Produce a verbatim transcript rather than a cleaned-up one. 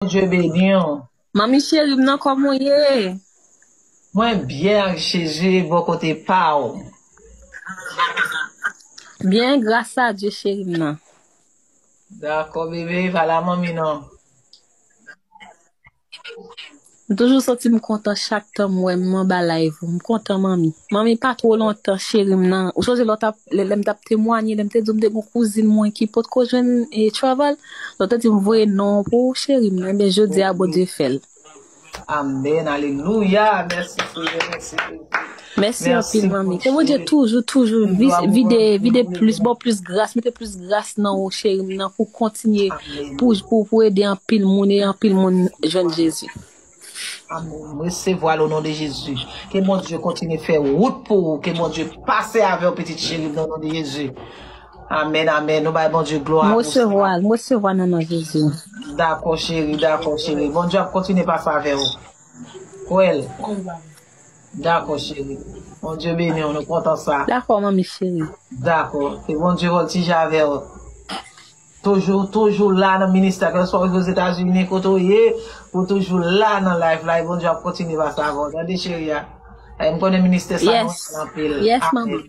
Bondye beni w. Manmi cheri m nan, kòman w ye? Mwen byen ak Jezi bò kote pa w. Byen, gras a Dye cheri m nan. Dakò bebe, pa la manmi non. M toujou santi m kontan chak tan m wè m anba live ou. M kontan manmi. Manmi pa two lontan cheri m nan. Ou sonje lè w t ap lè lè m t ap temwanye, lè m te di w m te gen yon kouzin mwen ki potko jwenn e travay, lè w te di m voye non pou ou cheri m nan. Ebyen jodi a Bondye fè l. Amen, alelouya. Mèsi Seyè, mèsi Jezi. Mèsi anpil manmi. Ke Bondye toujou toujou vide vide plis, ba w plis gras, mete plis gras nan ou cheri m nan pou kontinye pou pou pou ede anpil moun e anpil moun jwenn Jezi. Amen. Resevwa l o non de Jezi. Ke Bondye kontinye fè wout pou ou. Ke Bondye pase avè w pitit cheri m nan non de Jezi. Amen, amen. Nou bay Bondye glwa. M resevwa l, m resevwa nan non Jezi. Dakò cheri, dakò cheri. Bondye ap kontinye pase avè w. Kwè l. Dakò cheri. Bondye beni w, nou kontan sa. Dakò manmi cheri. Dakò. Ke Bondye voltije avè w. Toujou, toujou la nan ministè, kèlswa ou Ozetazini, kote w ye, ou toujou la nan live la, e Bondye ap kontinye pase avè w. Tande cheri a. E m konnen ministè sa nou renmen anpil. Yes manmi.